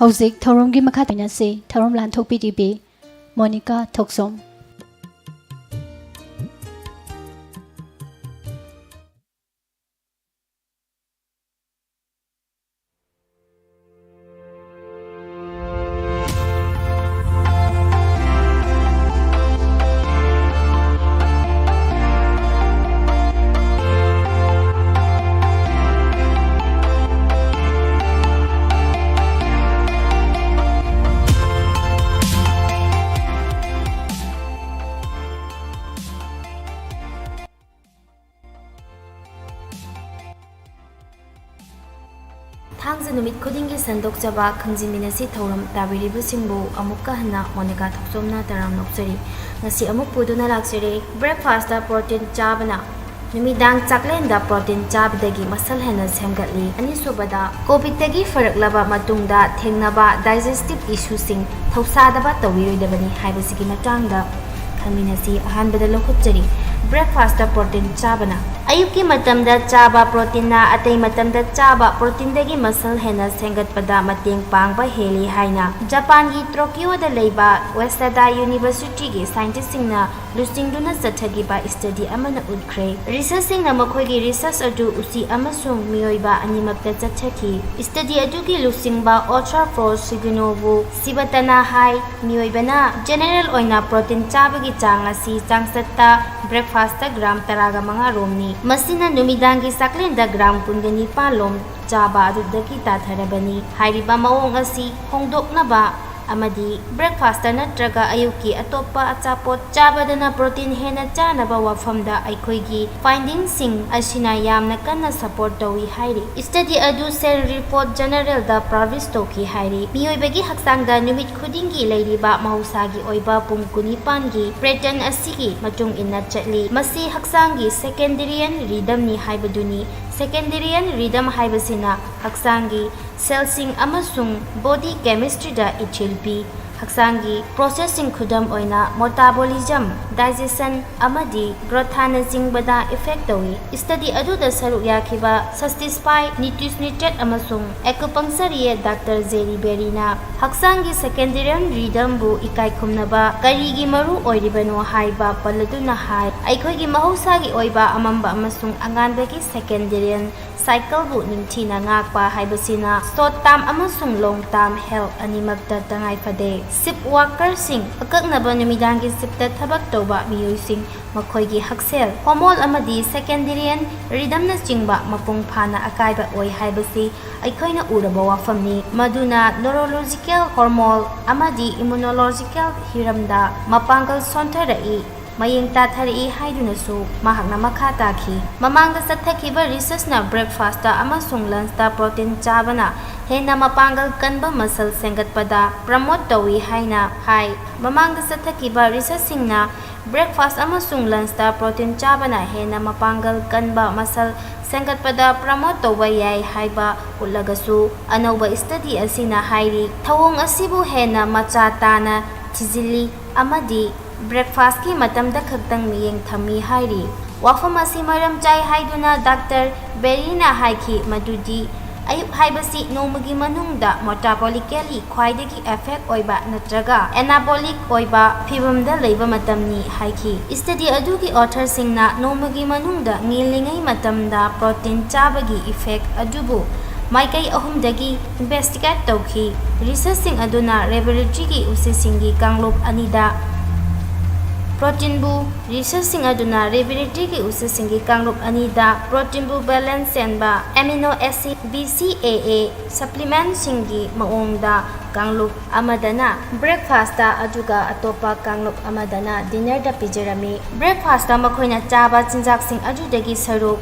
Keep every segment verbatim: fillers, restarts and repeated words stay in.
ꯍꯧꯖꯤꯛ ꯊꯧꯔꯝꯒꯤ ꯃꯈꯥ ꯇꯥꯃꯤꯟꯅꯁꯤ꯫ ꯊꯧꯔꯝ ꯂꯥꯟꯊꯣꯛꯄꯤꯔꯤꯕꯤ ꯃꯣꯅꯤꯀꯥ ꯊꯣꯛꯆꯣꯝ꯫ ꯊꯥꯡꯖ ꯅꯨꯃꯤꯠ ꯈꯨꯗꯤꯡꯒꯤ ꯁꯟꯗꯣꯛꯆꯕ ꯈꯪꯖꯤꯟꯃꯤꯟꯅꯁꯤ ꯊꯧꯔꯝ ꯇꯥꯕꯤꯔꯤꯕꯁꯤꯡꯕꯨ ꯑꯃꯨꯛꯀ ꯍꯟꯅ ꯃꯣꯅꯤꯀꯥ ꯊꯣꯛꯆꯣꯝꯅ ꯇꯔꯥꯝꯅ ꯑꯣꯛꯆꯔꯤ꯫ ꯉꯁꯤ ꯑꯃꯨꯛ ꯄꯨꯗꯨꯅ ꯂꯥꯛꯆꯔꯦ꯫ Breakfastꯇ protein ꯆꯥꯕꯅ ꯅꯨꯃꯤꯗꯥꯡ ꯆꯥꯛꯂꯦꯟꯗ protein ꯆꯥꯕꯗꯒꯤ muscle ꯍꯦꯟꯅ ꯁꯦꯝꯒꯠꯂꯤ꯫ ꯑꯅꯤꯁꯨꯕꯗ, COVIDꯇꯒꯤ ꯐꯔꯛꯂꯕ ꯃꯇꯨꯡꯗ ꯊꯦꯡꯅꯕ digestive issueꯁꯤꯡ ꯊꯧꯁꯥꯗꯕ ꯇꯧꯕꯤꯔꯣꯏꯗꯕꯅꯤ ꯍꯥꯏꯕꯁꯤꯒꯤ ꯃꯇꯥꯡꯗ ꯈꯪꯃꯤꯟꯅꯁꯤ꯫ ꯑꯍꯥꯟꯕꯗ ꯂꯧꯈꯠꯆꯔꯤ, breakfastꯇ protein ꯆꯥꯕꯅ꯫ ꯑꯌꯨꯛꯀꯤ ꯃꯇꯝꯗ ꯆꯥꯕ proteinꯅ ꯑꯇꯩ ꯃꯇꯝꯗ ꯆꯥꯕ proteinꯗꯒꯤ muscle ꯍꯦꯟꯅ ꯁꯦꯝꯒꯠꯄꯗ ꯃꯇꯦꯡ ꯄꯥꯡꯕ ꯍꯦꯜꯂꯤ ꯍꯥꯏꯅ ꯖꯄꯥꯟꯒꯤ Tokyoꯗ ꯂꯩꯕ Waseda Universityꯒꯤ scientistꯁꯤꯡꯅ ꯂꯨꯆꯤꯡꯗꯨꯅ ꯆꯠꯊꯈꯤꯕ study ꯑꯃꯅ ꯎꯠꯈ꯭ꯔꯦ꯫ Researchꯁꯤꯡꯅ ꯃꯈꯣꯏꯒꯤ research ꯑꯗꯨ ꯎꯆꯤ ꯑꯃꯁꯨꯡ ꯃꯤꯑꯣꯏꯕ ꯑꯅꯤꯃꯛꯇ ꯆꯠꯊꯈꯤ꯫ Study ꯑꯗꯨꯒꯤ ꯂꯨꯆꯤꯡꯕ author Paul Suginobu Shibatana ꯍꯥꯏ, ꯃꯤꯑꯣꯏꯕꯅ general ꯑꯣꯏꯅ protein ꯆꯥꯕꯒꯤ ꯆꯥꯡ ꯑꯁꯤ ꯆꯥꯡꯆꯠꯇ breakfastꯇ gram ꯇꯔꯥꯒ ꯃꯉꯥ ꯔꯣꯝꯅꯤ꯫ ꯃꯁꯤꯅ ꯅꯨꯃꯤꯗꯥꯡꯒꯤ ꯆꯥꯛꯂꯦꯟꯗ gram ꯀꯨꯟꯒ ꯅꯤꯄꯥꯜ ꯂꯣꯝ ꯆꯥꯕ ꯑꯗꯨꯗꯒꯤ ꯇꯥꯊꯔꯕꯅꯤ꯫ ꯍꯥꯏꯔꯤꯕ ꯃꯑꯣꯡ ꯑꯁꯤ ꯍꯣꯡꯗꯣꯛꯅꯕ ꯑꯃꯗꯤ breakfastꯇ ꯅꯠꯇ꯭ꯔꯒ ꯑꯌꯨꯛꯀꯤ ꯑꯇꯣꯞꯄ ꯑꯆꯥꯄꯣꯠ ꯆꯥꯕꯗꯅ protein ꯍꯦꯟꯅ ꯆꯥꯅꯕ ꯋꯥꯐꯝꯗ ꯑꯩꯈꯣꯏꯒꯤ findingꯁꯤꯡ ꯑꯁꯤꯅ ꯌꯥꯝꯅ ꯀꯟꯅ support ꯇꯧꯏ ꯍꯥꯏꯔꯤ꯫ Study ꯑꯗꯨ Cell Report Journalꯗ publish ꯇꯧꯈꯤ ꯍꯥꯏꯔꯤ꯫ ꯃꯤꯑꯣꯏꯕꯒꯤ ꯍꯛꯆꯥꯡꯗ ꯅꯨꯃꯤꯠ ꯈꯨꯗꯤꯡꯒꯤ ꯂꯩꯔꯤꯕ ꯃꯍꯧꯁꯥꯒꯤ ꯑꯣꯏꯕ ꯄꯨꯡ ꯀꯨꯟꯅꯤꯄꯥꯟꯒꯤ pattern ꯑꯁꯤꯒꯤ ꯃꯇꯨꯡ ꯏꯟꯅ ꯆꯠꯂꯤ꯫ ꯃꯁꯤ ꯍꯛꯆꯥꯡꯒꯤ circadian rhythmꯅꯤ ꯍꯥꯏꯕꯗꯨꯅꯤ꯫ Circadian rhythm ꯍꯥꯏꯕꯁꯤꯅ ꯍꯛꯆꯥꯡꯒꯤ cellꯁꯤꯡ ꯑꯃꯁꯨꯡ body chemistryꯗ ꯏꯊꯤꯜ ꯄꯤ꯫ ꯍꯛꯆꯥꯡꯒꯤ processꯁꯤꯡ, ꯈꯨꯗꯝ ꯑꯣꯏꯅ metabolism, digestion ꯑꯃꯗꯤ growth ꯍꯥꯟꯅꯆꯤꯡꯕꯗ effect ꯇꯧꯏ꯫ Study ꯑꯗꯨꯗ ꯁꯔꯨꯛ ꯌꯥꯈꯤꯕ Satisfy Nutritionist ꯑꯃꯁꯨꯡ Acupuncturist Doctor Jerry Berryꯅ ꯍꯛꯆꯥꯡꯒꯤ circadian rhythmꯕꯨ ꯏꯀꯥꯏ ꯈꯨꯝꯅꯕ ꯀꯔꯤꯒꯤ ꯃꯔꯨ ꯑꯣꯏꯔꯤꯕꯅꯣ ꯍꯥꯏꯕ ꯄꯜꯂꯗꯨꯅ ꯍꯥꯏ, ꯑꯩꯈꯣꯏꯒꯤ ꯃꯍꯧꯁꯥꯒꯤ ꯑꯣꯏꯕ ꯑꯃꯝꯕ ꯑꯃꯁꯨꯡ ꯑꯉꯥꯟꯕꯒꯤ circadian cycleꯕꯨ ꯅꯤꯡꯊꯤꯅ ꯉꯥꯛꯄ ꯍꯥꯏꯕꯁꯤꯅ short term ꯑꯃꯁꯨꯡ long term health ꯑꯅꯤꯃꯛꯇ ꯇꯉꯥꯏ ꯐꯗꯦ꯫ Shift workerꯁꯤꯡ, ꯑꯀꯛꯅꯕ ꯅꯨꯃꯤꯗꯥꯡꯒꯤ shiftꯇ ꯊꯕꯛ ꯇꯧꯕ ꯃꯤꯑꯣꯏꯁꯤꯡ, ꯃꯈꯣꯏꯒꯤ ꯍꯛꯁꯦꯜ, hormone ꯑꯃꯗꯤ circadian rhythmꯅꯆꯤꯡꯕ ꯃꯄꯨꯡ ꯐꯥꯅ ꯑꯀꯥꯏꯕ ꯑꯣꯏ ꯍꯥꯏꯕꯁꯤ ꯑꯩꯈꯣꯏꯅ ꯎꯔꯕ ꯋꯥꯐꯝꯅꯤ, ꯃꯗꯨꯅ neurological, hormonal ꯑꯃꯗꯤ immunological ꯍꯤꯔꯝꯗ ꯃꯄꯥꯡꯒꯜ ꯁꯣꯟꯊꯔꯛꯏ, ꯃꯌꯦꯡ ꯇꯥꯊꯔꯛꯏ ꯍꯥꯏꯗꯨꯅꯁꯨ ꯃꯍꯥꯛꯅ ꯃꯈꯥ ꯇꯥꯈꯤ꯫ ꯃꯃꯥꯡꯗ ꯆꯠꯊꯈꯤꯕ researchꯅ breakfastꯇ ꯑꯃꯁꯨꯡ lunchꯇ protein ꯆꯥꯕꯅ ꯍꯦꯟꯅ ꯃꯄꯥꯡꯒꯜ ꯀꯟꯕ muscle ꯁꯦꯝꯒꯠꯄꯗ promote ꯇꯧꯏ ꯍꯥꯏꯅ ꯍꯥꯏ꯫ ꯃꯃꯥꯡꯗ ꯆꯠꯊꯈꯤꯕ researchꯁꯤꯡꯅ breakfast ꯑꯃꯁꯨꯡ lunchꯇ protein ꯆꯥꯕꯅ ꯍꯦꯟꯅ ꯃꯄꯥꯡꯒꯜ ꯀꯟꯕ muscle ꯁꯦꯝꯒꯠꯄꯗ promote ꯇꯧꯕ ꯌꯥꯏ ꯍꯥꯏꯕ ꯎꯠꯂꯒꯁꯨ, ꯑꯅꯧꯕ study ꯑꯁꯤꯅ ꯍꯥꯏꯔꯤ, ꯊꯧꯑꯣꯡ ꯑꯁꯤꯕꯨ ꯍꯦꯟꯅ ꯃꯆꯥ ꯇꯥꯅ ꯊꯤꯖꯤꯜꯂꯤ ꯑꯃꯗꯤ breakfastꯀꯤ ꯃꯇꯝꯗ ꯈꯛꯇꯪ ꯃꯤꯠꯌꯦꯡ ꯊꯝꯃꯤ ꯍꯥꯏꯔꯤ꯫ ꯋꯥꯐꯝ ꯑꯁꯤ ꯃꯔꯝ ꯆꯥꯏ ꯍꯥꯏꯗꯨꯅ Doctor Berryꯅ ꯍꯥꯏꯈꯤ ꯃꯗꯨꯗꯤ ꯑꯌꯨꯛ ꯍꯥꯏꯕꯁꯤ ꯅꯣꯡꯃꯒꯤ ꯃꯅꯨꯡꯗ metabolically ꯈ꯭ꯋꯥꯏꯗꯒꯤ effect ꯑꯣꯏꯕ ꯅꯠꯇ꯭ꯔꯒ anabolic ꯑꯣꯏꯕ ꯐꯤꯚꯝꯗ ꯂꯩꯕ ꯃꯇꯝꯅꯤ ꯍꯥꯏꯈꯤ꯫ Study ꯑꯗꯨꯒꯤ authorꯁꯤꯡꯅ ꯅꯣꯡꯃꯒꯤ ꯃꯅꯨꯡꯗ ꯉꯜꯂꯤꯉꯩ ꯃꯇꯝꯗ protein ꯆꯥꯕꯒꯤ effect ꯑꯗꯨꯕꯨ ꯃꯥꯏꯀꯩ ꯑꯍꯨꯝꯗꯒꯤ investigate ꯇꯧꯈꯤ꯫ Researchꯁꯤꯡ ꯑꯗꯨꯅ laboratoryꯒꯤ ꯎꯆꯤꯁꯤꯡꯒꯤ ꯀꯥꯡꯂꯨꯞ ꯑꯅꯤꯗ proteinꯕꯨ, researchꯁꯤꯡ ꯑꯗꯨꯅ laboratoryꯒꯤ ꯎꯆꯤꯁꯤꯡꯒꯤ ꯀꯥꯡꯂꯨꯞ ꯑꯅꯤꯗ proteinꯕꯨ balance ꯆꯦꯟꯕ amino acid, BCAA, supplementꯁꯤꯡꯒꯤ ꯃꯑꯣꯡꯗ ꯀꯥꯡꯂꯨꯞ ꯑꯃꯗꯅ breakfastꯇ ꯑꯗꯨꯒ ꯑꯇꯣꯞꯄ ꯀꯥꯡꯂꯨꯞ ꯑꯃꯗꯅ dinnerꯗ ꯄꯤꯖꯔꯝꯃꯤ꯫ Breakfastꯇ ꯃꯈꯣꯏꯅ ꯆꯥꯕ ꯆꯤꯟꯖꯥꯛꯁꯤꯡ ꯑꯗꯨꯗꯒꯤ ꯁꯔꯨꯛ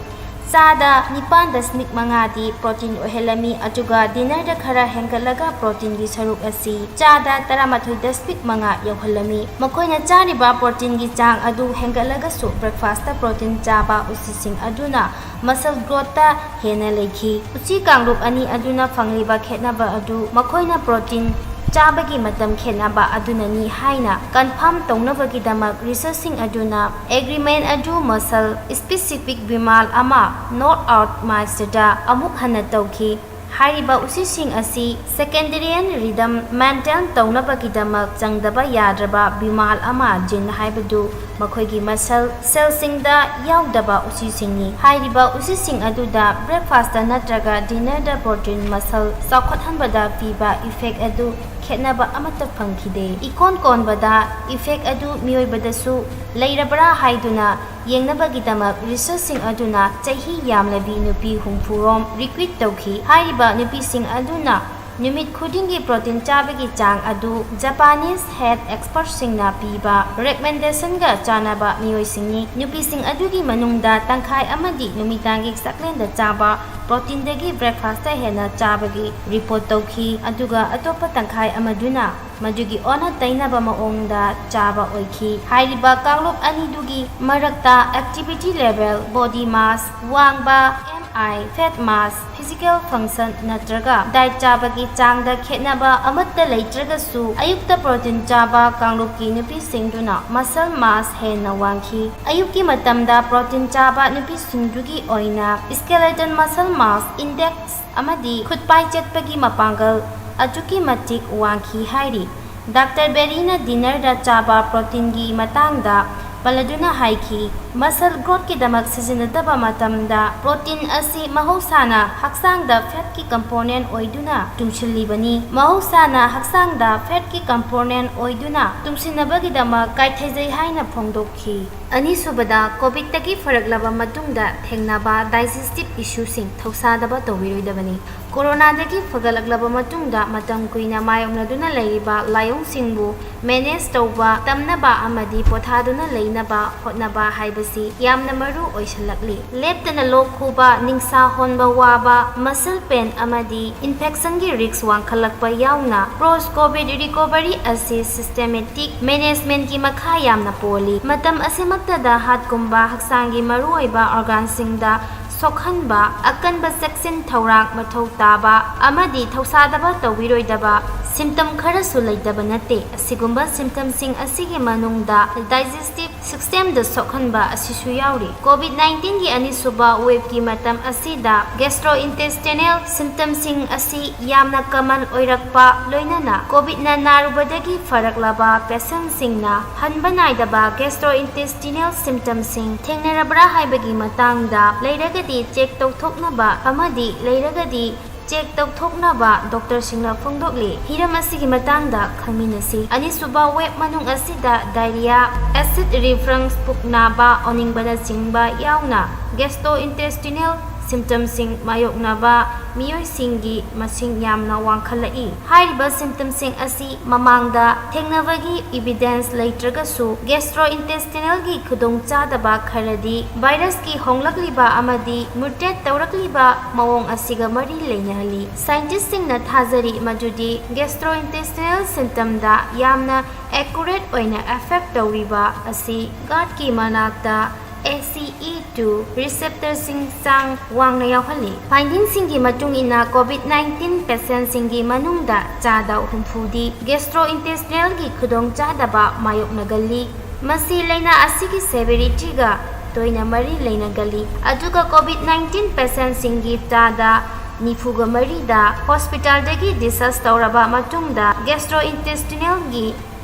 ꯆꯥꯗ ꯅꯤꯄꯥꯟ ꯗꯁꯃꯤꯛ ꯃꯉꯥꯗꯤ protein ꯑꯣꯏꯍꯜꯂꯝꯃꯤ, ꯑꯗꯨꯒ dinnerꯗ ꯈꯔ ꯍꯦꯟꯒꯠꯂꯒ proteinꯒꯤ ꯁꯔꯨꯛ ꯑꯁꯤ ꯆꯥꯗ ꯇꯔꯥꯃꯥꯊꯣꯏ ꯗꯁꯃꯤꯛ ꯃꯉꯥ ꯌꯧꯍꯜꯂꯝꯃꯤ꯫ ꯃꯈꯣꯏꯅ ꯆꯥꯔꯤꯕ proteinꯒꯤ ꯆꯥꯡ ꯑꯗꯨ ꯍꯦꯟꯒꯠꯂꯒꯁꯨ breakfastꯇ protein ꯆꯥꯕ ꯎꯆꯤꯁꯤꯡ ꯑꯗꯨꯅ muscle growthꯇ ꯍꯦꯟꯅ ꯂꯩꯈꯤ꯫ ꯎꯆꯤ ꯀꯥꯡꯂꯨꯞ ꯑꯅꯤ ꯑꯗꯨꯅ ꯐꯪꯂꯤꯕ ꯈꯦꯠꯅꯕ ꯑꯗꯨ ꯃꯈꯣꯏꯅ protein ꯆꯥꯕꯒꯤ ꯃꯇꯝ ꯈꯦꯠꯅꯕ ꯑꯗꯨꯅꯅꯤ ꯍꯥꯏꯅ ꯀꯟꯐꯥꯔꯝ ꯇꯧꯅꯕꯒꯤꯗꯃꯛ ꯔꯤꯁꯔꯆꯁꯤꯡ ꯑꯗꯨꯅ ꯑꯦꯒ꯭ꯔꯤꯃꯦꯟ ꯑꯗꯨ ꯃꯁꯜ ꯁ꯭ꯄꯦꯁꯤꯐꯤꯛ ꯕꯤꯃꯥꯜ ꯑꯃ, ꯅꯣꯠ ꯑꯥꯎꯠ ꯃꯥꯏꯁꯇꯗ ꯑꯃꯨꯛ ꯍꯟꯅ ꯇꯧꯈꯤ꯫ ꯍꯥꯏꯔꯤꯕ ꯎꯆꯤꯁꯤꯡ ꯑꯁꯤ circadian rhythm maintain ꯇꯧꯅꯕꯒꯤꯗꯃꯛ ꯆꯪꯗꯕ ꯌꯥꯗ꯭ꯔꯕ ꯕꯤꯃꯥꯜ ꯑꯃ, ꯖꯤꯟ ꯍꯥꯏꯕꯗꯨ, ꯃꯈꯣꯏꯒꯤ ꯃꯁꯜ ꯁꯦꯜꯁꯤꯡꯗ ꯌꯥꯎꯗꯕ ꯎꯆꯤꯁꯤꯡꯅꯤ꯫ ꯍꯥꯏꯔꯤꯕ ꯎꯆꯤꯁꯤꯡ ꯑꯗꯨꯗ ꯕ꯭ꯔꯦꯛꯐꯥꯁꯇ ꯅꯠꯇ꯭ꯔꯒ ꯗꯤꯅꯔꯗ ꯄ꯭ꯔꯣꯇꯤꯟ ꯃꯁꯜ ꯆꯥꯎꯈꯠꯍꯟꯕꯗ ꯄꯤꯕ ꯏꯐꯦꯛ ꯑꯗꯨ ꯈꯦꯠꯅꯕ ꯑꯃꯠꯇ ꯐꯪꯈꯤꯗꯦ꯫ ꯏꯀꯣꯟ ꯀꯣꯟꯕꯗ ꯏꯐꯦꯛ ꯑꯗꯨ ꯃꯤꯑꯣꯏꯕꯗꯁꯨ ꯂꯩꯔꯕ꯭ꯔꯥ ꯍꯥꯏꯗꯨꯅ ꯌꯦꯡꯅꯕꯒꯤꯗꯃꯛ ꯔꯤꯁꯔꯆꯁꯤꯡ ꯑꯗꯨꯅ ꯆꯍꯤ ꯌꯥꯝꯂꯕꯤ ꯅꯨꯄꯤ ꯍꯨꯝꯐꯨ ꯔꯣꯝ ꯔꯤꯀ꯭ꯔꯨꯏꯠ ꯇꯧꯈꯤ꯫ ꯍꯥꯏꯔꯤꯕ ꯅꯨꯄꯤꯁꯤꯡ ꯑꯗꯨꯅ ꯅꯨꯃꯤꯠ ꯈꯨꯗꯤꯡꯒꯤ ꯄ꯭ꯔꯣꯇꯤꯟ ꯆꯥꯕꯒꯤ ꯆꯥꯡ ꯑꯗꯨ ꯖꯄꯥꯅꯤꯁ ꯍꯦꯜꯊ ꯑꯦꯛꯁꯄꯔꯠꯁꯤꯡꯅ ꯄꯤꯕ ꯔꯤꯀꯃꯦꯟꯗꯦꯁꯟꯒ ꯆꯥꯟꯅꯕ ꯃꯤꯑꯣꯏꯁꯤꯡꯅꯤ꯫ ꯅꯨꯄꯤꯁꯤꯡ ꯑꯗꯨꯒꯤ ꯃꯅꯨꯡꯗ ꯇꯪꯈꯥꯏ ꯑꯃꯗꯤ ꯅꯨꯃꯤꯗꯥꯡꯒꯤ ꯆꯥꯛꯂꯦꯟꯗ ꯆꯥꯕ ꯄ꯭ꯔꯣꯇꯤꯟꯗꯒꯤ ꯕ꯭ꯔꯦꯛꯐꯥꯁꯇ ꯍꯦꯟꯅ ꯆꯥꯕꯒꯤ ꯔꯤꯄꯣꯔꯠ ꯇꯧꯈꯤ, ꯑꯗꯨꯒ ꯑꯇꯣꯞꯄ ꯇꯪꯈꯥꯏ ꯑꯃꯗꯨꯅ ꯃꯗꯨꯒꯤ ꯑꯣꯟꯅ ꯇꯩꯅꯕ ꯃꯑꯣꯡꯗ ꯆꯥꯕ ꯑꯣꯏꯈꯤ꯫ ꯍꯥꯏꯔꯤꯕ ꯀꯥꯡꯂꯨꯞ ꯑꯅꯤꯗꯨꯒꯤ ꯃꯔꯛꯇ ꯑꯦꯛꯇꯤꯚꯤꯇꯤ ꯂꯦꯚꯦꯜ, ꯕꯣꯗꯤ ꯃꯥꯁ ꯋꯥꯡꯕ, ꯑꯦꯝ ꯑꯥꯏ, ꯐꯦꯠ ꯃꯥꯁ, ꯐꯤꯖꯤꯀꯦꯜ ꯐꯪꯁꯟ ꯅꯠꯇ꯭ꯔꯒ ꯗꯥꯏꯠ ꯆꯥꯕꯒꯤ ꯆꯥꯡꯗ ꯈꯦꯠꯅꯕ ꯑꯃꯠꯇ ꯂꯩꯇ꯭ꯔꯒꯁꯨ, ꯑꯌꯨꯛꯇ ꯄ꯭ꯔꯣꯇꯤꯟ ꯆꯥꯕ ꯀꯥꯡꯂꯨꯞꯀꯤ ꯅꯨꯄꯤꯁꯤꯡꯗꯨꯅ ꯃꯁꯜ ꯃꯥꯁ ꯍꯦꯟꯅ ꯋꯥꯡꯈꯤ꯫ ꯑꯌꯨꯛꯀꯤ ꯃꯇꯝꯗ ꯄ꯭ꯔꯣꯇꯤꯟ ꯆꯥꯕ ꯅꯨꯄꯤꯁꯤꯡꯗꯨꯒꯤ ꯑꯣꯏꯅ skeletal muscle mass index ꯑꯃꯗꯤ ꯈꯨꯠꯄꯥꯏ ꯆꯠꯄꯒꯤ ꯃꯄꯥꯡꯒꯜ ꯑꯗꯨꯛꯀꯤ ꯃꯇꯤꯛ ꯋꯥꯡꯈꯤ ꯍꯥꯏꯔꯤ꯫ ꯗꯥꯛꯇꯔ ꯕꯦꯔꯤꯅ ꯗꯤꯅꯔꯗ ꯆꯥꯕ ꯄ꯭ꯔꯣꯇꯤꯟꯒꯤ ꯃꯇꯥꯡꯗ ꯄꯜꯂꯗꯨꯅ ꯍꯥꯏꯈꯤ, ꯃꯁꯜ ꯒ꯭ꯔꯣꯠꯀꯤꯗꯃꯛ ꯁꯤꯖꯤꯟꯅꯗꯕ ꯃꯇꯝꯗ ꯄ꯭ꯔꯣꯇꯤꯟ ꯑꯁꯤ ꯃꯍꯧꯁꯥꯅ ꯍꯛꯆꯥꯡꯗ ꯐꯦꯠꯀꯤ ꯀꯝꯄꯣꯅꯦꯟ ꯑꯣꯏꯗꯨꯅ ꯇꯨꯡꯁꯤꯜꯂꯤꯕꯅꯤ꯫ ꯃꯍꯧꯁꯥꯅ ꯍꯛꯆꯥꯡꯗ ꯐꯦꯠꯀꯤ ꯀꯝꯄꯣꯅꯦꯟ ꯑꯣꯏꯗꯨꯅ ꯇꯨꯡꯁꯤꯟꯅꯕꯒꯤꯗꯃꯛ ꯀꯥꯏꯊꯖꯩ ꯍꯥꯏꯅ ꯐꯣꯡꯗꯣꯛꯈꯤ꯫ ꯑꯅꯤꯁꯨꯕꯗ, ꯀꯣꯚꯤꯗꯇꯒꯤ ꯐꯔꯛꯂꯕ ꯃꯇꯨꯡꯗ ꯊꯦꯡꯅꯕ ꯗꯥꯏꯖꯦꯁꯇꯤꯚ ꯏꯁꯨꯁꯤꯡ ꯊꯧꯁꯥꯗꯕ ꯇꯧꯕꯤꯔꯣꯏꯗꯕꯅꯤ꯫ ꯀꯣꯔꯣꯅꯥꯗꯒꯤ ꯐꯒꯠꯂꯛꯂꯕ ꯃꯇꯨꯡꯗ ꯃꯇꯝ ꯀꯨꯏꯅ ꯃꯥꯌꯣꯛꯅꯗꯨꯅ ꯂꯩꯔꯤꯕ ꯂꯥꯏꯑꯣꯡꯁꯤꯡꯕꯨ ꯃꯦꯅꯦꯖ ꯇꯧꯕ, ꯇꯝꯅꯕ ꯑꯃꯗꯤ ꯄꯣꯊꯥꯗꯨꯅ ꯂꯩꯅꯕ ꯍꯣꯠꯅꯕ ꯍꯥꯏꯕꯁꯤ ꯌꯥꯝꯅ ꯃꯔꯨ ꯑꯣꯏꯁꯤꯜꯂꯛꯂꯤ꯫ ꯂꯦꯞꯇꯅ ꯂꯣꯛ ꯈꯨꯕ, ꯅꯤꯡꯁꯥ ꯍꯣꯟꯕ ꯋꯥꯕ, ꯃꯁꯜ ꯄꯦꯟ ꯑꯃꯗꯤ ꯏꯟꯐꯦꯛꯁꯟꯒꯤ ꯔꯤꯁ꯭ꯛ ꯋꯥꯡꯈꯠꯂꯛꯄ ꯌꯥꯎꯅ ꯄꯣꯁ꯭ꯠ ꯀꯣꯚꯤꯗ ꯔꯤꯀꯣꯚꯔꯤ ꯑꯁꯤ ꯁꯤꯁ꯭ꯇꯦꯃꯦꯇꯤꯛ ꯃꯦꯅꯦꯖꯃꯦꯟꯠꯀꯤ ꯃꯈꯥ ꯌꯥꯝꯅ ꯄꯣꯜꯂꯤ꯫ ꯃꯇꯝ ꯑꯁꯤꯃꯛꯇꯗ ꯍꯥꯔꯠꯀꯨꯝꯕ ꯍꯛꯆꯥꯡꯒꯤ ꯃꯔꯨꯑꯣꯏꯕ ꯑꯣꯔꯒꯥꯟꯁꯤꯡꯗ ꯁꯣꯛꯍꯟꯕ, ꯑꯀꯟꯕ ꯆꯦꯛꯁꯤꯟ ꯊꯧꯔꯥꯡ ꯃꯊꯧ ꯇꯥꯕ ꯑꯃꯗꯤ ꯊꯧꯁꯥꯗꯕ ꯇꯧꯕꯤꯔꯣꯏꯗꯕ symptom ꯈꯔꯁꯨ ꯂꯩꯇꯕ ꯅꯠꯇꯦ꯫ ꯑꯁꯤꯒꯨꯝꯕ symptomꯁꯤꯡ ꯑꯁꯤꯒꯤ ꯃꯅꯨꯡꯗ digestive systemꯗ ꯁꯣꯛꯍꯟꯕ ꯑꯁꯤꯁꯨ ꯌꯥꯎꯔꯤ꯫ COVID nineteenꯒꯤ ꯑꯅꯤꯁꯨꯕ waveꯀꯤ ꯃꯇꯝ ꯑꯁꯤꯗ gastrointestinal symptomꯁꯤꯡ ꯑꯁꯤ ꯌꯥꯝꯅ common ꯑꯣꯏꯔꯛꯄ, ꯂꯣꯏꯅꯅ COVIDꯅ ꯅꯥꯔꯨꯕꯗꯒꯤ ꯐꯔꯛꯂꯕ patientꯁꯤꯡꯅ ꯍꯟꯕ ꯅꯥꯏꯗꯕ gastrointestinal symptomꯁꯤꯡ ꯊꯦꯡꯅꯔꯕ꯭ꯔꯥ ꯍꯥꯏꯕꯒꯤ ꯃꯇꯥꯡꯗ, ꯂꯩꯔꯒꯗꯤ check ꯇꯧꯊꯣꯛꯅꯕ ꯑꯃꯗꯤ ꯂꯩꯔꯒꯗꯤ check ꯇꯧꯊꯣꯛꯅꯕ doctorꯁꯤꯡꯅ ꯐꯣꯡꯗꯣꯛꯂꯤ꯫ ꯍꯤꯔꯝ ꯑꯁꯤꯒꯤ ꯃꯇꯥꯡꯗ ꯈꯪꯃꯤꯟꯅꯁꯤ꯫ ꯑꯅꯤꯁꯨꯕ wave ꯃꯅꯨꯡ ꯑꯁꯤꯗ diarrhea, acid reflux, ꯄꯨꯛ ꯅꯥꯕ, ꯑꯣꯅꯤꯡꯕꯅꯆꯤꯡꯕ ꯌꯥꯎꯅ gastrointestinal symptomꯁꯤꯡ ꯃꯥꯌꯣꯛꯅꯕ ꯃꯤꯑꯣꯏꯁꯤꯡꯒꯤ ꯃꯁꯤꯡ ꯌꯥꯝꯅ ꯋꯥꯡꯈꯠꯂꯛꯏ꯫ ꯍꯥꯏꯔꯤꯕ symptomꯁꯤꯡ ꯑꯁꯤ ꯃꯃꯥꯡꯗ ꯊꯦꯡꯅꯕꯒꯤ evidence ꯂꯩꯇ꯭ꯔꯒꯁꯨ, gastrointestinalꯒꯤ ꯈꯨꯗꯣꯡꯆꯥꯗꯕ ꯈꯔꯗꯤ virusꯀꯤ ꯍꯣꯡꯂꯛꯂꯤꯕ ꯑꯃꯗꯤ mutate ꯇꯧꯔꯛꯂꯤꯕ ꯃꯑꯣꯡ ꯑꯁꯤꯒ ꯃꯔꯤ ꯂꯩꯅꯍꯜꯂꯤ꯫ Scientistꯁꯤꯡꯅ ꯊꯥꯖꯔꯤ ꯃꯗꯨꯗꯤ gastrointestinal symptomꯗ ꯌꯥꯝꯅ accurate ꯑꯣꯏꯅ affect ꯇꯧꯔꯤꯕ ꯑꯁꯤ gutꯀꯤ ꯃꯅꯥꯛꯇ ACE two receptorꯁꯤꯡ ꯆꯥꯡ ꯋꯥꯡꯅ ꯌꯥꯎꯍꯜꯂꯤ꯫ Findingꯁꯤꯡꯒꯤ ꯃꯇꯨꯡ ꯏꯟꯅ, COVID nineteen patientꯁꯤꯡꯒꯤ ꯃꯅꯨꯡꯗ ꯆꯥꯗ ꯍꯨꯝꯐꯨꯗꯤ gastrointestinalꯒꯤ ꯈꯨꯗꯣꯡꯆꯥꯗꯕ ꯃꯥꯌꯣꯛꯅꯒꯜꯂꯤ꯫ ꯃꯁꯤ ꯂꯥꯏꯅꯥ ꯑꯁꯤꯒꯤ severityꯒ ꯇꯣꯏꯅ ꯃꯔꯤ ꯂꯩꯅꯒꯜꯂꯤ꯫ ꯑꯗꯨꯒ COVID nineteen patientꯁꯤꯡꯒꯤ ꯆꯥꯗ ꯅꯤꯐꯨꯒ ꯃꯔꯤꯗ hospitalꯗꯒꯤ discharge ꯇꯧꯔꯕ ꯃꯇꯨꯡꯗ gastrointestinalꯒꯤ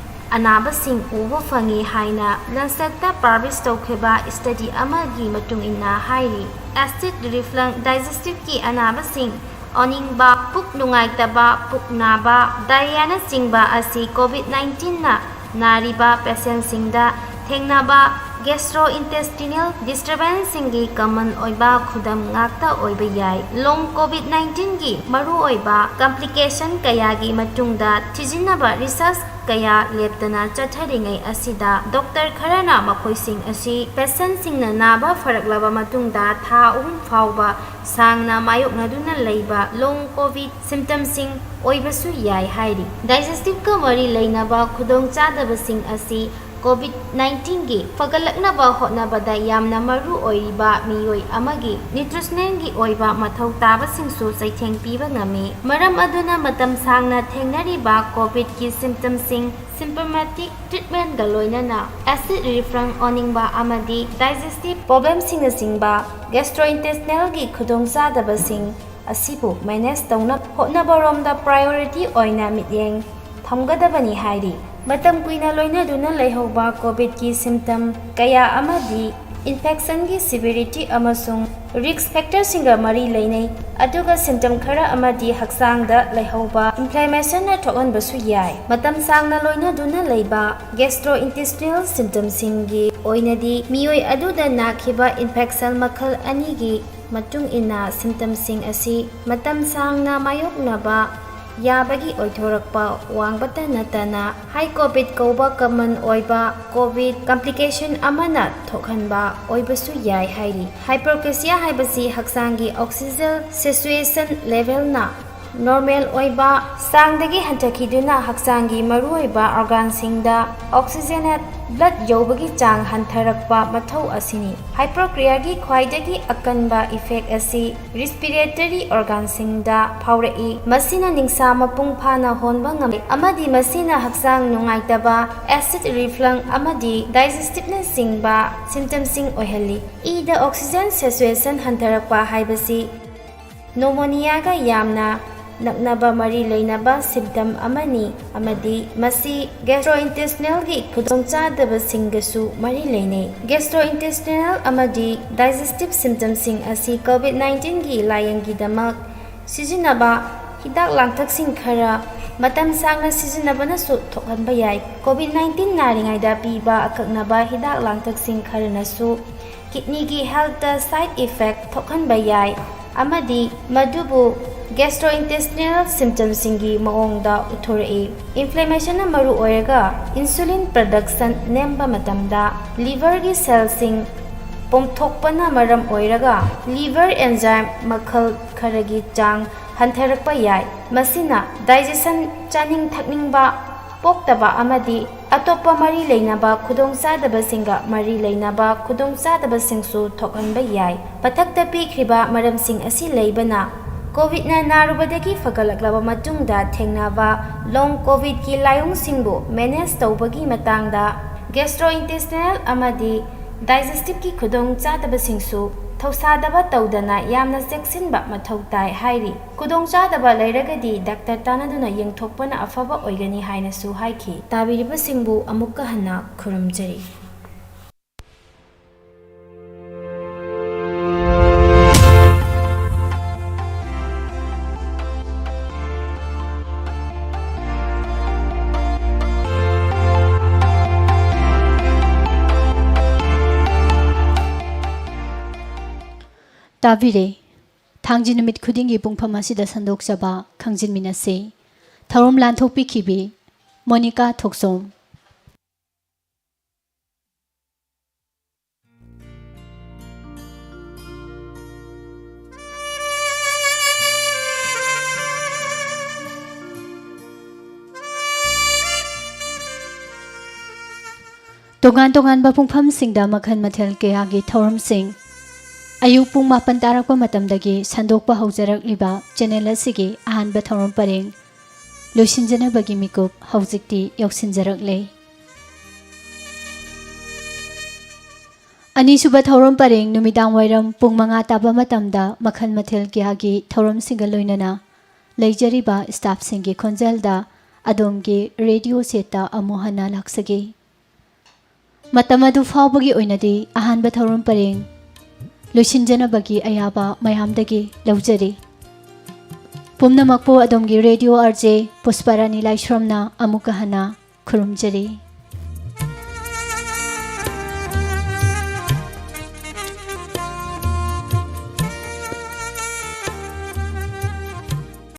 ꯑꯅꯥꯕꯁꯤꯡ ꯎꯕ ꯐꯪꯉꯤ ꯍꯥꯏꯅ Lancetꯇ publish ꯇꯧꯈꯤꯕ study ꯑꯃꯒꯤ ꯃꯇꯨꯡ ꯏꯟꯅ ꯍꯥꯏꯔꯤ꯫ Acid reflux, digestiveꯀꯤ ꯑꯅꯥꯕꯁꯤꯡ, ꯑꯣꯅꯤꯡꯕ, ꯄꯨꯛ ꯅꯨꯡꯉꯥꯏꯇꯕ, ꯄꯨꯛ ꯅꯥꯕ, diarrheaꯅꯆꯤꯡꯕ ꯑꯁꯤ COVID nineteenꯅ ꯅꯥꯔꯤꯕ patientꯁꯤꯡꯗ ꯊꯦꯡꯅꯕ gastrointestinal disturbanceꯁꯤꯡꯒꯤ common ꯑꯣꯏꯕ ꯈꯨꯗꯝ ꯉꯥꯛꯇ ꯑꯣꯏꯕ ꯌꯥꯏ꯫ Long COVID nineteenꯒꯤ ꯃꯔꯨꯑꯣꯏꯕ complication ꯀꯌꯥꯒꯤ ꯃꯇꯨꯡꯗ ꯊꯤꯖꯤꯟꯅꯕ research ꯀꯌꯥ ꯂꯦꯞꯇꯅ ꯆꯠꯊꯔꯤꯉꯩ ꯑꯁꯤꯗ, doctor ꯈꯔꯅ ꯃꯈꯣꯏꯁꯤꯡ ꯑꯁꯤ patientꯁꯤꯡꯅ ꯅꯥꯕ ꯐꯔꯛꯂꯕ ꯃꯇꯨꯡꯗ ꯊꯥ ꯑꯍꯨꯝ ꯐꯥꯎꯕ ꯁꯥꯡꯅ ꯃꯥꯌꯣꯛꯅꯗꯨꯅ ꯂꯩꯕ long COVID symptomꯁꯤꯡ ꯑꯣꯏꯕꯁꯨ ꯌꯥꯏ ꯍꯥꯏꯔꯤ꯫ Digestiveꯀ ꯃꯔꯤ ꯂꯩꯅꯕ ꯈꯨꯗꯣꯡꯆꯥꯗꯕꯁꯤꯡ ꯑꯁꯤ COVID nineteen ꯒꯤ ꯐꯒꯠꯂꯛꯅꯕ ꯍꯣꯠꯅꯕꯗ ꯌꯥꯝꯅ ꯃꯔꯨ ꯑꯣꯏꯔꯤꯕ ꯃꯤꯑꯣꯏ ꯑꯃꯒꯤ nutritional ꯒꯤ ꯑꯣꯏꯕ ꯃꯊꯧ ꯇꯥꯕꯁꯤꯡꯁꯨ ꯆꯩꯊꯦꯡ ꯄꯤꯕ ꯉꯝꯃꯤ꯫ ꯃꯔꯝ ꯑꯗꯨꯅ ꯃꯇꯝ ꯁꯥꯡꯅ ꯊꯦꯡꯅꯔꯤꯕ COVID ꯀꯤ symptom ꯁꯤꯡ symptomatic treatment ꯒ ꯂꯣꯏꯅꯅ acid reflux ꯑꯣꯅꯤꯡꯕ ꯑꯃꯗꯤ digestive problem ꯁꯤꯡꯅꯆꯤꯡꯕ gastrointestinal ꯒꯤ ꯈꯨꯗꯣꯡꯆꯥꯗꯕꯁꯤꯡ ꯑꯁꯤꯕꯨ manage ꯇꯧꯅꯕ ꯍꯣꯠꯅꯕꯔꯣꯝꯗ priority ꯑꯣꯏꯅ ꯃꯤꯠꯌꯦꯡ ꯊꯝꯒꯗꯕꯅꯤ ꯍꯥꯏꯔꯤ꯫ ꯃꯇꯝ ꯀꯨꯏꯅ ꯂꯣꯏꯅꯗꯨꯅ ꯂꯩꯍꯧꯕ COVID ꯀꯤ symptom ꯀꯌꯥ ꯑꯃꯗꯤ infection ꯒꯤ severity ꯑꯃꯁꯨꯡ risk factor ꯁꯤꯡꯒ ꯃꯔꯤ ꯂꯩꯅꯩ, ꯑꯗꯨꯒ symptom ꯈꯔ ꯑꯃꯗꯤ ꯍꯛꯆꯥꯡꯗ ꯂꯩꯍꯧꯕ inflammation ꯅ ꯊꯣꯛꯍꯟꯕꯁꯨ ꯌꯥꯏ꯫ ꯃꯇꯝ ꯁꯥꯡꯅ ꯂꯣꯏꯅꯗꯨꯅ ꯂꯩꯕ gastrointestinal symptom ꯁꯤꯡꯒꯤ ꯑꯣꯏꯅꯗꯤ ꯃꯤꯑꯣꯏ ꯑꯗꯨꯗ ꯅꯥꯈꯤꯕ infection ꯃꯈꯜ ꯑꯅꯤꯒꯤ ꯃꯇꯨꯡ ꯏꯟꯅ symptom ꯁꯤꯡ ꯑꯁꯤ ꯃꯇꯝ ꯁꯥꯡꯅ ꯃꯥꯌꯣꯛꯅꯕ ꯌꯥꯕꯒꯤ ꯑꯣꯏꯊꯣꯔꯛꯄ ꯋꯥꯡꯕꯇ ꯅꯠꯇꯅ high COVID ꯀꯧꯕ common ꯑꯣꯏꯕ COVID complication ꯑꯃꯅ ꯊꯣꯛꯍꯟꯕ ꯑꯣꯏꯕꯁꯨ ꯌꯥꯏ ꯍꯥꯏꯔꯤ꯫ Hypoxia ꯍꯥꯏꯕꯁꯤ ꯍꯛꯆꯥꯡꯒꯤ oxygen saturation level ꯅ normal ꯑꯣꯏꯕ ꯆꯥꯡꯗꯒꯤ ꯍꯟꯊꯈꯤꯗꯨꯅ ꯍꯛꯆꯥꯡꯒꯤ ꯃꯔꯨꯑꯣꯏꯕ organ ꯁꯤꯡꯗ oxygenate blood ꯌꯧꯕꯒꯤ ꯆꯥꯡ ꯍꯟꯊꯔꯛꯄ ꯃꯊꯧ ꯑꯁꯤꯅꯤ꯫ Hypoxia ꯒꯤ ꯈ꯭ꯋꯥꯏꯗꯒꯤ ꯑꯀꯟꯕ effect ꯑꯁꯤ respiratory organ ꯁꯤꯡꯗ ꯐꯥꯎꯔꯛꯏ꯫ ꯃꯁꯤꯅ ꯅꯤꯡꯁꯥ ꯃꯄꯨꯡ ꯐꯥꯅ ꯍꯣꯟꯕ ꯉꯝꯃꯤ ꯑꯃꯗꯤ ꯃꯁꯤꯅ ꯍꯛꯆꯥꯡ ꯅꯨꯡꯉꯥꯏꯇꯕ, acid reflux ꯑꯃꯗꯤ digestive ꯅꯆꯤꯡꯕ symptom ꯁꯤꯡ ꯑꯣꯏꯍꯜꯂꯤ꯫ ꯏꯗ oxygen saturation ꯍꯟꯊꯔꯛꯄ ꯍꯥꯏꯕꯁꯤ pneumonia ꯒ ꯌꯥꯝꯅ ꯅꯛꯅꯕ ꯃꯔꯤ ꯂꯩꯅꯕ symptom ꯑꯃꯅꯤ ꯑꯃꯗꯤ ꯃꯁꯤ gastrointestinal ꯒꯤ ꯈꯨꯗꯣꯡꯆꯥꯗꯕꯁꯤꯡꯒꯁꯨ ꯃꯔꯤ ꯂꯩꯅꯩ꯫ Gastrointestinal ꯑꯃꯗꯤ digestive symptom ꯁꯤꯡ ꯑꯁꯤ COVID nineteen ꯒꯤ ꯂꯥꯌꯦꯡꯒꯤꯗꯃꯛ ꯁꯤꯖꯤꯟꯅꯕ ꯍꯤꯗꯥꯛ ꯂꯥꯡꯊꯛꯁꯤꯡ ꯈꯔ ꯃꯇꯝ ꯁꯥꯡꯅ ꯁꯤꯖꯤꯟꯅꯕꯅꯁꯨ ꯊꯣꯛꯍꯟꯕ ꯌꯥꯏ꯫ COVID nineteen ꯅꯥꯔꯤꯉꯩꯗ ꯄꯤꯕ ꯑꯀꯛꯅꯕ ꯍꯤꯗꯥꯛ ꯂꯥꯡꯊꯛꯁꯤꯡ ꯈꯔꯅꯁꯨ kidney ꯒꯤ health ꯇ side effect ꯊꯣꯛꯍꯟꯕ ꯌꯥꯏ ꯑꯃꯗꯤ ꯃꯗꯨꯕꯨ gastrointestinal symptom ꯁꯤꯡꯒꯤ ꯃꯑꯣꯡꯗ ꯎꯠꯊꯣꯔꯛꯏ꯫ Inflammation ꯅ ꯃꯔꯨ ꯑꯣꯏꯔꯒ insulin production ꯅꯦꯝꯕ ꯃꯇꯝꯗ liver ꯒꯤ cell ꯁꯤꯡ ꯄꯣꯝꯊꯣꯛꯄꯅ ꯃꯔꯝ ꯑꯣꯏꯔꯒ liver enzyme ꯃꯈꯜ ꯈꯔꯒꯤ ꯆꯥꯡ ꯍꯟꯊꯔꯛꯄ ꯌꯥꯏ꯫ ꯃꯁꯤꯅ digestion, ꯆꯥꯅꯤꯡ ꯊꯛꯅꯤꯡꯕ, ꯄꯣꯛꯇꯕ ꯑꯃꯗꯤ ꯑꯇꯣꯞꯄ ꯃꯔꯤ ꯂꯩꯅꯕ ꯈꯨꯗꯣꯡꯆꯥꯗꯕꯁꯤꯡꯒ ꯃꯔꯤ ꯂꯩꯅꯕ ꯈꯨꯗꯣꯡꯆꯥꯗꯕꯁꯤꯡꯁꯨ ꯊꯣꯛꯍꯟꯕ ꯌꯥꯏ꯫ ꯃꯊꯛꯇ ꯄꯤꯈ꯭ꯔꯤꯕ ꯃꯔꯝꯁꯤꯡ ꯑꯁꯤ ꯂꯩꯕꯅ ꯀꯣꯚꯤꯗꯅ ꯅꯥꯔꯨꯕꯗꯒꯤ ꯐꯒꯠꯂꯛꯂꯕ ꯃꯇꯨꯡꯗ ꯊꯦꯡꯅꯕ ꯂꯣꯡ ꯀꯣꯚꯤꯗꯀꯤ ꯂꯥꯏꯑꯣꯡꯁꯤꯡꯕꯨ ꯃꯦꯅꯦꯖ ꯇꯧꯕꯒꯤ ꯃꯇꯥꯡꯗ ꯒꯦꯁꯇ꯭ꯔꯣꯏꯟꯇꯦꯁꯇꯤꯅꯦꯜ ꯑꯃꯗꯤ ꯗꯥꯏꯖꯦꯁꯇꯤꯚꯀꯤ ꯈꯨꯗꯣꯡꯆꯥꯗꯕꯁꯤꯡꯁꯨ ꯊꯧꯁꯥꯗꯕ ꯇꯧꯗꯅ ꯌꯥꯝꯅ ꯆꯦꯛꯁꯤꯟꯕ ꯃꯊꯧ ꯇꯥꯏ ꯍꯥꯏꯔꯤ꯫ ꯈꯨꯗꯣꯡꯆꯥꯗꯕ ꯂꯩꯔꯒꯗꯤ ꯗꯥꯛꯇꯔ ꯇꯥꯟꯅꯗꯨꯅ ꯌꯦꯡꯊꯣꯛꯄꯅ ꯑꯐꯕ ꯑꯣꯏꯒꯅꯤ ꯍꯥꯏꯅꯁꯨ ꯍꯥꯏꯈꯤ꯫ ꯇꯥꯕꯤꯔꯤꯕꯁꯤꯡꯕꯨ ꯑꯃꯨꯛꯀ ꯍꯟꯅ ꯈꯨꯔꯨꯝꯖꯔꯤ꯫ ꯇꯥꯕꯤꯔꯦ꯫ ꯊꯥꯡꯖ ꯅꯨꯃꯤꯠ ꯈꯨꯗꯤꯡꯒꯤ ꯄꯨꯡꯐꯝ ꯑꯁꯤꯗ ꯁꯟꯗꯣꯛꯆꯕ ꯈꯪꯖꯤꯟꯃꯤꯟꯅꯁꯤ꯫ ꯊꯧꯔꯝ ꯂꯥꯟꯊꯣꯛꯄꯤꯈꯤꯕꯤ ꯃꯣꯅꯤꯀꯥ ꯊꯣꯛꯆꯣꯝ꯫ ꯇꯣꯉꯥꯟ ꯇꯣꯉꯥꯟꯕ ꯄꯨꯡꯐꯝꯁꯤꯡꯗ ꯃꯈꯜ ꯃꯊꯦꯜ ꯀꯌꯥꯒꯤ ꯊꯧꯔꯝꯁꯤꯡ ꯑꯌꯨꯛ ꯄꯨꯡ ꯃꯥꯄꯟ ꯇꯥꯔꯛꯄ ꯃꯇꯝꯗꯒꯤ ꯁꯟꯗꯣꯛꯄ ꯍꯧꯖꯔꯛꯂꯤꯕ ꯆꯦꯅꯦꯜ ꯑꯁꯤꯒꯤ ꯑꯍꯥꯟꯕ ꯊꯧꯔꯝ ꯄꯔꯦꯡ ꯂꯣꯏꯁꯤꯟꯖꯅꯕꯒꯤ ꯃꯤꯀꯨꯞ ꯍꯧꯖꯤꯛꯇꯤ ꯌꯧꯁꯤꯟꯖꯔꯛꯂꯦ꯫ ꯑꯅꯤꯁꯨꯕ ꯊꯧꯔꯝ ꯄꯔꯦꯡ ꯅꯨꯃꯤꯗꯥꯡ ꯋꯥꯏꯔꯝ ꯄꯨꯡ ꯃꯉꯥ ꯇꯥꯕ ꯃꯇꯝꯗ ꯃꯈꯜ ꯃꯊꯦꯜ ꯀꯌꯥꯒꯤ ꯊꯧꯔꯝꯁꯤꯡꯒ ꯂꯣꯏꯅꯅ ꯂꯩꯖꯔꯤꯕ ꯁ꯭ꯇꯥꯐꯁꯤꯡꯒꯤ ꯈꯣꯟꯖꯦꯜꯗ ꯑꯗꯣꯝꯒꯤ ꯔꯦꯗꯤꯑꯣ ꯁꯦꯠꯇ ꯑꯃꯨꯛ ꯍꯟꯅ ꯂꯥꯛꯆꯒꯦ꯫ ꯃꯇꯝ ꯑꯗꯨ ꯐꯥꯎꯕꯒꯤ ꯑꯣꯏꯅꯗꯤ ꯑꯍꯥꯟꯕ ꯊꯧꯔꯝ ꯄꯔꯦꯡ ꯂꯣꯏꯁꯤꯟꯖꯅꯕꯒꯤ ꯑꯌꯥꯕ ꯃꯌꯥꯝꯗꯒꯤ ꯂꯧꯖꯔꯤ꯫ ꯄꯨꯝꯅꯃꯛꯄꯨ ꯑꯗꯣꯝꯒꯤ ꯔꯦꯗꯤꯑꯣ ꯑꯥꯔ ꯖꯦ ꯄꯨꯁꯄꯥꯔꯥꯅꯤ ꯂꯥꯏꯁ꯭ꯔꯝꯅ ꯑꯃꯨꯛꯀ ꯍꯟꯅ ꯈꯨꯔꯨꯝꯖꯔꯤ꯫